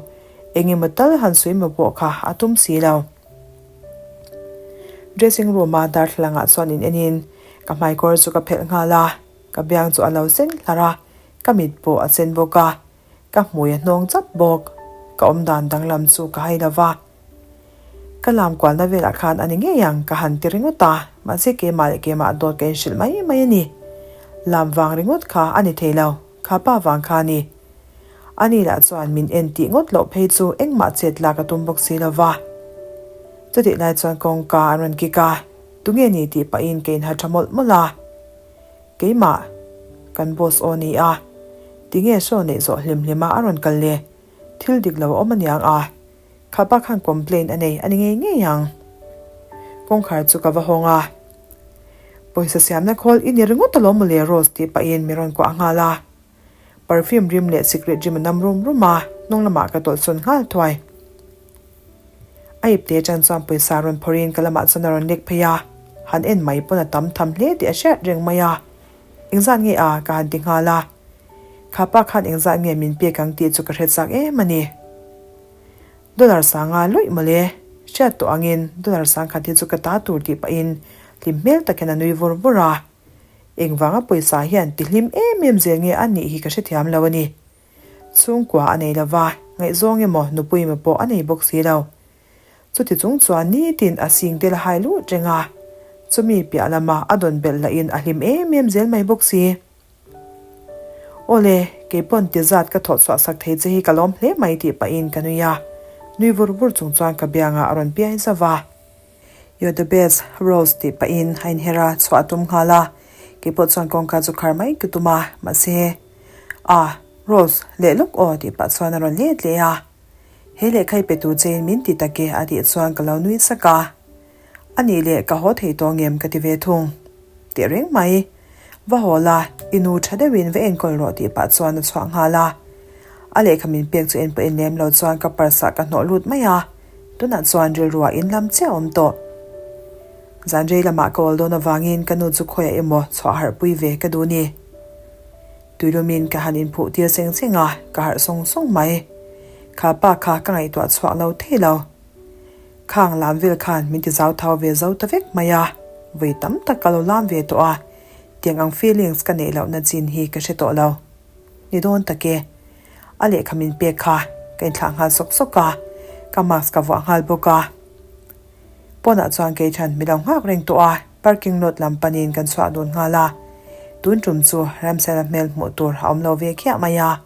eng emaw tal han sawi maw pawh kha a tum si lo. Dressing room-a darthlalangah chuan in enin ka hmaikawr chu ka phelh nghal a, ka biang chu a lo sen hlar a, ka mit pawh a sen bawk a, ka hmui a hnawng chap bawk. Ka awmdan danglam chu ka hai lo va. Ka lam kualna velah khan a ni ngei ang ka han ti ringawt a, mahse keimah leh keimah dawt ka inhrilh mai mai a ni. Lam vang ringawt kha a ni thei lo, kha pa vang kha a ni. Ani lah chuan min en tih ngawt loh phei chu engmah chet lak a tum bawk si lo va. Chutih lai chuan kawngka an rawn kik a, tunge ni tih pahin ka inha tha mawlh mawlh a. Keimah, kan boss aw ni a, tinge show neih zawh hlim hlima a rawn kal le, thil dik lo a awm aniang a. Kha pa khan complain a nei a ni ngei ngei ang. Kawngkhar chu ka va hawng a. Pawisa siamna khawl i ni ringawt alawm mawle Rose tih pahin min rawn kuah nghal a. Perfume rim leh sikret rim a nam rum rum a, hnung lamah ka tawlhsawn nghal thuai. A ipte atang chuan pawisa rawn phawrhin ka lamah chuan a rawn lek phei a, han en mai pawn a tam tham hle tih a hriat reng mai a. Engzat nge a? ka han ti nghal a. Kha pa khan engzat nge min pek ang tih chu ka hre chak em a ni. Dollar sanga luih mawle, hriat tawh angin dollar sangkhat hi chu ka ta tur tih pahin hlim hmel takin a nui vur vur a. Engvanga pawisa hian ti hlim em em zel nge a nih hi ka hrethiam lo a ni. Chhungkua a nei lova, ngaihzawng emaw nupui emaw pawh a nei bawk si lo. Chuti chung chuan nitin a sing tel a hai lut reng a, chumi piah lama a dawn belh lahin a hlim em em zel mai bawk si. Awle, keipawn ti zat ka thawh chhuah sak thei che hi ka lawm hle mai tih pahin ka nui a, nui vur vur chung chuan ka biangah a rawn piai zauh a. You're the best, Rose tih pahin a inher a, chhuah a tum nghal a, keipawh chuan kawngka chu khar mai ka tum a, mahse, Ah, Rose, leh lawk aw tih pah chuan a rawn let leh a. He lehkha i pe tur chein min ti tak e a tih chuan ka lo nui sak a. A nih leh ka haw thei tawh ngem ka ti ve thung. Teh reng mai. Va haw la, i nu tha deuhin va enkawl rawh tih pah chuan a chhuah nghal a. A lehkha min pek chu en pawh en lem lo chuan ka purse ah ka hnawh lut mai a. Tunah chuan rilruah in lam chiah a awm tawh. Zan rei lamah ka awl dawn avangin ka nu chu khawiah emaw chhuah harh pui ve ka duh ni. Tuilumin ka han inphuh tir cheng cheng a, ka harh sawng sawng mai. Kha pa kha ka ngaihtuah chhuak lo thei lo. Khang lam vel khan min ti zau thau ve zo ta vek mai a, vawi tam tak ka lo lam ve tawh a, tiang ang feelings ka neih lohna chin hi ka hre tawh lo. Ni dawn tak e. A lehkha min pek kha ka inthlah nghal sawk sawk a, ka mask ka vuah nghal bawk a. Pawnah chuan kei than mi lo nghak reng tawh a, parking lot lam panin kan chhuah dun nghal a. Tun tum chu Ramsela hmel hmuh tur a awm lo ve khiah mai a.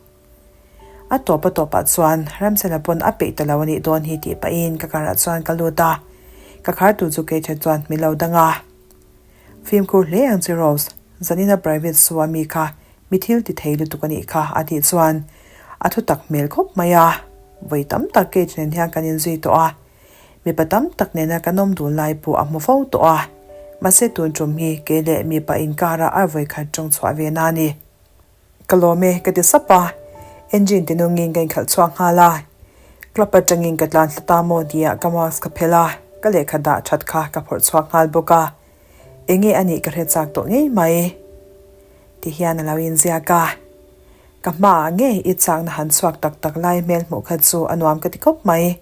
A tawp a tawpah chuan Ramsela pawn a peih ta lo a nih dawn hi tih pahin ka karah chuan ka lut a, ka khar tur chu kei that chuan mi lo dang a. Fimkhur hle ang che Rose, zanina private show a mi kha mi thil ti thei lutuk a nih kha a tih chuan a thu tak hmel khawp mai a, vawi tam tak Kate nen hian kan inzui tawh a, mipa tam tak nena kan awm dun lai pawh a hmu fo tawh a, mahse tun tum hi kei leh mipa inkara a vawi khat tawng chhuah ve na a ni. Ka lawm e, ka ti sap a. Engine ti nungin ka inkhalh chhuak nghal a. Club atangin ka tlan thla ta maw tia ka mask ka phelh a, ka lehkha dah that kha ka phawrh chhuak nghal bawk a. Enge a nih ka hre chak tawh ngei mai. Ti hian a lo inziak a. Ka hmaah nge i chakna han chhuak tak tak lai hmel hmuh kha chu a nuam ka ti khawp mai.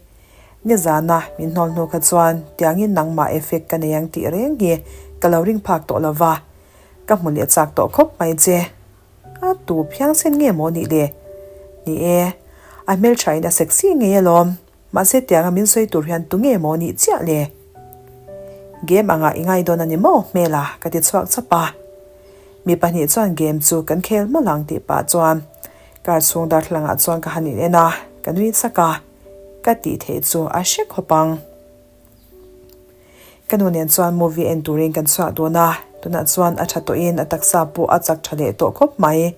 Nizana min hnawl hnu kha chuan tiangin nangmah effect ka nei ang tih reng hi ka lo ring phak tawh lo va. Ka hmu leh chak tawh khawp mai che. A tu phiangsen nge maw nih le? Ni e, a hmelthain a sexy ngei alawm. Mahse tianga min sawi tur hian tu nge maw nih chiah le? Game angah i ngai dawn a ni maw hmela ka ti chhuak chap a. Mi pahnih chuan game chu kan khel mawlh ang tih pah chuan car chhung darthlalangah chuan ka han in en a, ka nui chak a, ka tih theih chu a hre khawp ang. Ka nu nen chuan movie en turin kan chhuah dawn a, tunah chuan a tha tawhin a taksa pawh a chak tha leh tawh khawp mai.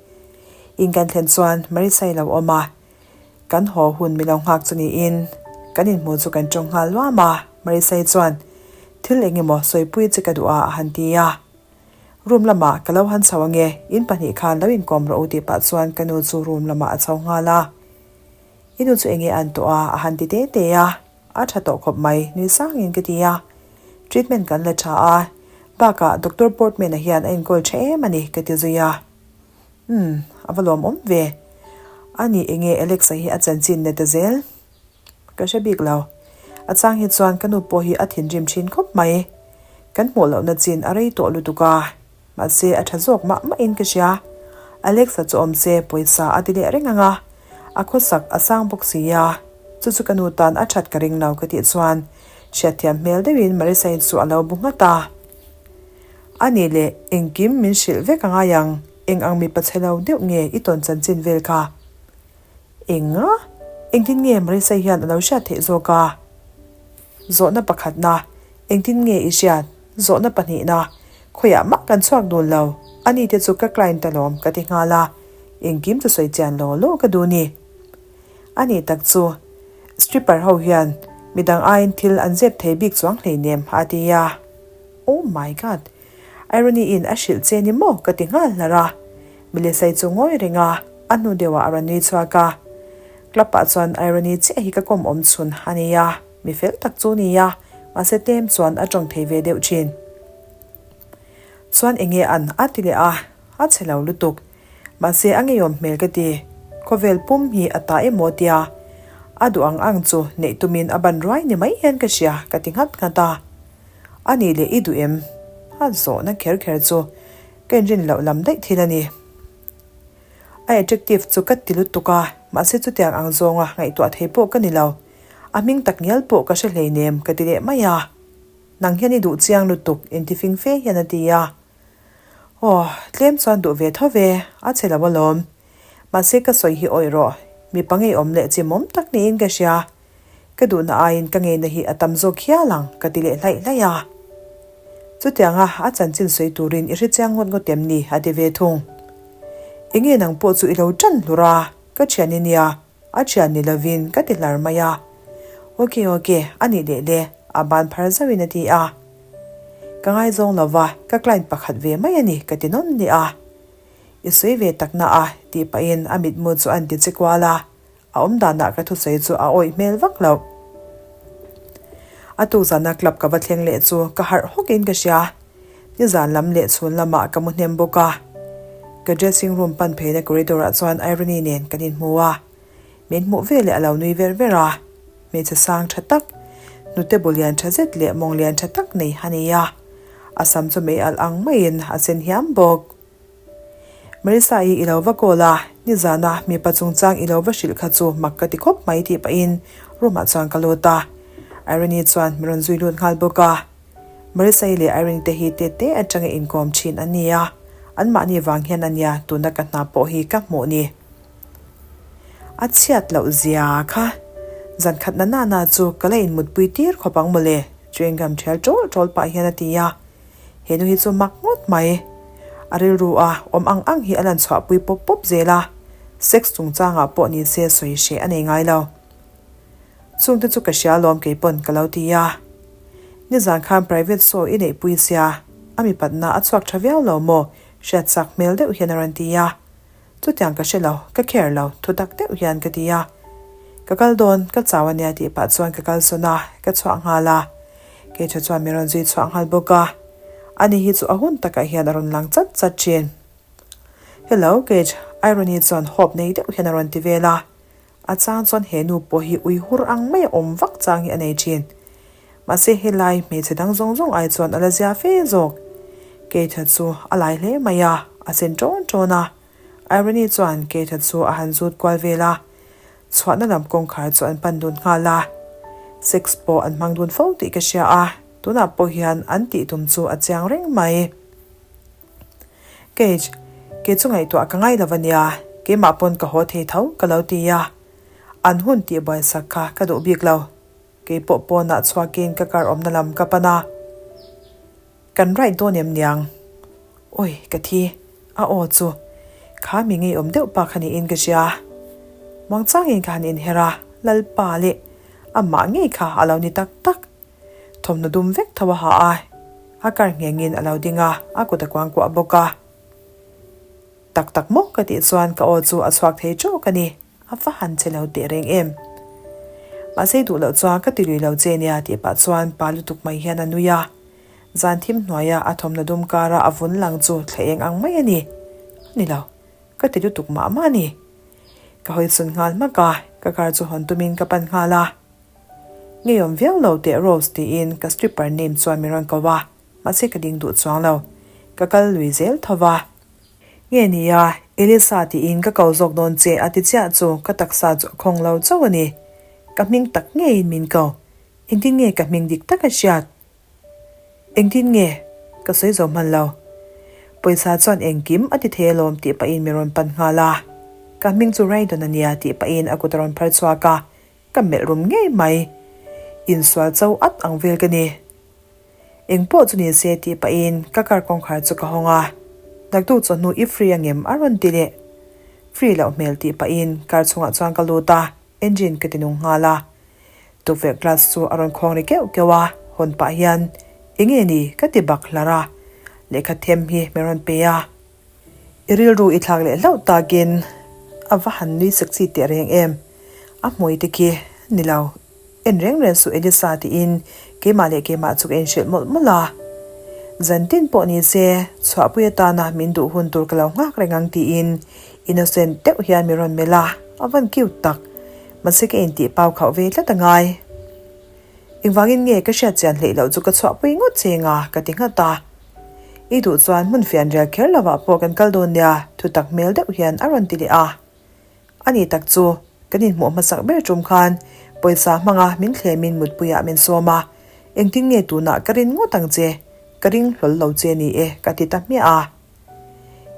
In kan thlen chuan Marisa i lo awm a, kan haw hun mi lo nghak chu niin kan inhmu chu kan tawng nghal luam a, Marisa i chuan thil eng emaw sawipui che ka duh a a han ti a. Room lamah ka lo han chho ange, in pahnih khan lo inkawm rawh u tih pah chuan ka nu chu room lamah a chho nghal a. I nu chu enge an tawh a a han ti te te a. A tha tawh khawp mai, nui sangin ka ti a. Treatment kan la tha a, bakah Doctor Portman-a hian a enkawl tha em a ni, ka ti zui a. Umm, a va lawmawm ve. A ni enge Alex-a hi a chanchin na ta zel? Ka hre bik lo. A chang hi chuan ka nu pawh hi a thinrim thin khawp mai. Kan hmuh lohna chin a rei tawh lutuk a. Mahse a tha zawk mah mahin ka hria. Alex-a chu awm se pawisa a ti leh reng ang a, a khawsak a sang bawk si a, chu chu ka nu tan a that ka ring lo ka tih chuan hriatthiam hmel deuhin Marisa-i chu a lo bu nghat a. A nih leh engkim min hrilh vek a ngai ang, eng ang mipa chhe lo deuh nge i tawn chanchin vel kha? Enga? Engtin nge Marisa-i hian a lo hriat theih zawk a? Zawhna pakhatna, Engtin nge i hriat? Zawhna pahnihna, Khawiah mah kan chhuak dun lo, ani te chu ka client alawm ka ti nghal a, engkim chu sawi chian law law ka duh ni. Ani tak chu stripper ho hian midang aiin thil an zep thei bik chuang hleinem a ti a. Oh my God! Irony in a hrilh che ni maw ka ti nghal hlar a. Melissa-i chu ngawi reng a, a hnu deuhah a rawn nui chhuak a. Club ah chuan Irony chiah hi ka kawm awm chhun a ni a. Mi fel tak chu ni a, mahse tlem chuan a tawng thei ve deuh thin. Chuan enge an a ti leh a, a chhe lo lutuk. Mahse a ngeiawm hmel ka ti. Khawvel pum hi a ta emaw tia a duh ang ang chu neih tumin a ban ruai ni mai hian ka hria ka ti nghat nghat a. A nih leh i duh em? A zawhna kher kher chu ka inrin loh lam daih thil a ni. A attractive chu ka ti lutuk a, mahse chutiang ang zawnga ngaihtuah thei pawh ka ni lo. A hming tak ngial pawh ka hre hleinem ka ti leh mai a. Nang hian i duh chiang lutuk intifing fe hian a ti a. Aw, tlem chuan duh ve tho ve, a che lo alawm. Mahse ka sawi hi awih rawh, mipa ngeiawm leh chimawm tak niin ka hria. Ka duhna aiin ka ngeina hi a tam zawk hial ang ka ti leh hlaih hlaih a. Chutianga a chanchin sawi turin i hre chiang ngawt ngawt em ni a ti ve thung. Enge nang pawh chu i lo ṭan hlur a, ka ṭhian i nia. A thian ni lovin ka ti hlar mai a. Ok ok, a nih leh le, a ban phar zauhin a ti a. Ka ngaizawng lo va, ka client pakhat ve mai a ni ka ti nawn leh a. I sawi ve tak na a, tih pahin a mitmu chu a inti che kual a. A awm danah ka thusawi chu a awih hmel vak loh. A tukzana club ka va thleng leh chu ka harh hawkin ka hria. Nizan lam leh chhun lamah ka mu hnem bawk a. Ka dressing room pan pheina corridor ah chuan Irene nen kan inhmu a. Min hmuh veleh a lo nui ver ver a. Hmeichhe sang tha tak, hnute bu lian tha zet leh mawng lian tha tak nei a ni a. A sam chu mei alh ang maiin a sen hiam bawk. Marissa i i lo va call a, nizana mipa chungchang i lo va hrilh kha chu mak ka ti khawp mai tih pahin room ah chuan ka lut a. Irene chuan min rawn zui lut nghal bawk a. Marissa-i leh Irene te hi tete atanga inkawm thin an ni a, anmahni vang hian a nia tuna ka hna pawh hi ka hmuh ni. A chhiat loh zia kha zan khat na nana chu ka la inmutpui tir khawp ang mawle, chewing gum thial tawl tawl pah hian a ti a. He nu hi chu mak ngawt mai. A rilru a awm ang ang hi a lan chhuahpui pawp pawp zel a, sex chungchangah pawh ni se sawi hreh a nei ngai lo. Chungte chu ka hria alawm keipawn ka lo ti a. Nizan khan private show i neihpui sia, a mipatna a chhuak tha viau lo maw? Hriatchak hmel deuh hian a rawn ti a. Chutiang ka hre lo, ka care lo, thu tak deuh hian ka ti a. Ka kal dawn, ka chau ania tih pah chuan ka kalsawn a, ka chhuah nghal a. Keitha chuan min rawn zui chhuah nghal bawk a. Ani hi chu a hun takah hian a rawn lang chat chat thin. Hello Keith, Irony chuan hope nei deuh hian a rawn ti vel a. A chang chuan he nu pawh hi ui hur ang mai a awm vak chang hi a nei thin. Mahse helai hmeichhe dang zawng zawng ai chuan a la zia fe zawk. Keitha chu a lai hle mai a, a sen ṭawn ṭawn a. Irene chuan Keitha chu a han zut kual vel a, chhuahna lam kawngkhar chu an pan dun nghal a. Sex pawh an hmang dun fo tih ka hria a, tunah pawh hian an tih tum chu a chiang reng mai. Cage, kei chu ngaihtuah ka ngai lo a nia, keimah pawn ka haw thei tho ka lo ti a. An hun tih buaisak kha ka duh bik lo. Kei pawh pawnah chhuakin ka car awmna lam ka pan a. Kan ride dawn em niang? Awi, ka thi. A aw chu kha mi ngeiawm deuh pa kha niin ka hria. Muangchangin ka han inher a, Lalpa leh amah ngei kha a lo ni tak tak. Thawmhnaw dum vek tho a ha a, a kar nghengin a lo ding a, a kut a kuang kuah bawk a. Tak tak maw ka tih chuan ka aw chu a chhuak thei tawk a ni, a va han che lo teh reng em. Mahse i duh loh chuan ka ti lui lo che nia tih pah chuan pa lutuk mai hian a nui a. Zan thim hnuaia a thawmhnaw dum kara a vun lang chu thla eng ang mai a ni. A ni lo. Ka ti lutuk mah mah a ni. Ka hawi chhun nghal hmak a, ka car chu hawn tumin ka pan nghal a. Ngeiawm viau lo teh Rose tiin ka stripper name chuan min rawn ko a, mahse ka ding duh chuang lo. Ka kal lui zel tho va. Nge nia, Elisa tiin ka ko zawk dawn che a ti chiah chu ka taksa chu a khawng lo chauh a ni. Ka hming tak ngeiin min ko. Engtin nge ka hming dik tak a hriat? Engtin nge? Ka sawi zo hman lo. Pawisa chuan engkim a ti thei alawm tih pahin mi rawn pan nghal a. Ka hming chu Raidon a nia tih pahin a kut a rawn phar chhuak a, ka melh rum ngei mai. Insual cho at ang vel ka ni. Eng pawh chu ni se tih pahin ka car kawngkhar chu ka hawng a. Naktuk chawhnu i free angem a rawn ti leh. Free loh hmel tih pahin car chhungah chuan ka lut a. Engine ka ti nung nghal a. Tukverh glass chu a rawn khawng ri keuh keuh a, hawn pah hian, Enge ni? ka ti bak hlar a. Lehkha them hi min rawn pe a. I rilru i thlak leh hlauh takin a va han nui sek chi teh reng em? A hmui te khi ni lo. En reng reng suh Elisa tiin keimah leh keimah chu ka inhrilh mawlh mawlh a. Zan tin pawh ni se, chhuahpui atana min duh hun tur ka lo nghak reng ang tiin innocent deuh hian min rawn melh a, a van cute tak. Mahse ka intih pau khauh ve tlat a ngai. Engvangin nge ka hriat chian hleih loh chu ka chhuahpui ngawt che nga ka ti nghat a. I duh chuan hmun fian rial kher lovah pawh kan kal dawn nia thutak hmel deuh hian a rawn ti leh a. A ni tak chu, kan inhmuh hmasak ber tum khan pawisa hmanga min thlemin mutpuiah min sawm a, engtin nge tunah ka rin ngawt ang che, ka ring hlawl lo che ni e ka ti ta hmiah a.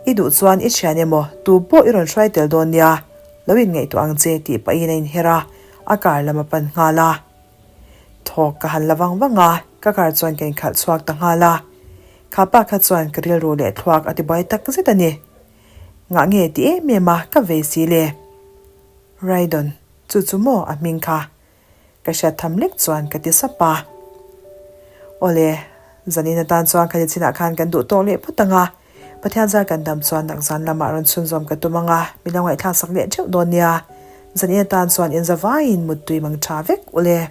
I duh chuan i thian emaw tu pawh i rawn hruai tel dawn nia, lo inngaihtuah ang che tih pahin a inher a, a car lam a pan nghal a. Thawk ka han la vang vang a, ka car chuan ka inkhalh chhuak ta nghal a. Kha pa kha chuan ka rilru leh thluak a tibuai tak zet a ni. Ngah nge ti em em a ka vei si le. Raidon, chu chu maw a hming kha? Ka hriat tham lek chuan ka ti sap a. Awle, zanin atan chuan khati chinah khan kan duh tawk leh phawt ang a, Pathian zar kan dam chuan nak zan lamah rawn chhunzawm ka tum ang a, min lo ngaihthlak sak leh theuh dawn nia. Zanin atan chuan inzavaiin muttui mang tha vek ule.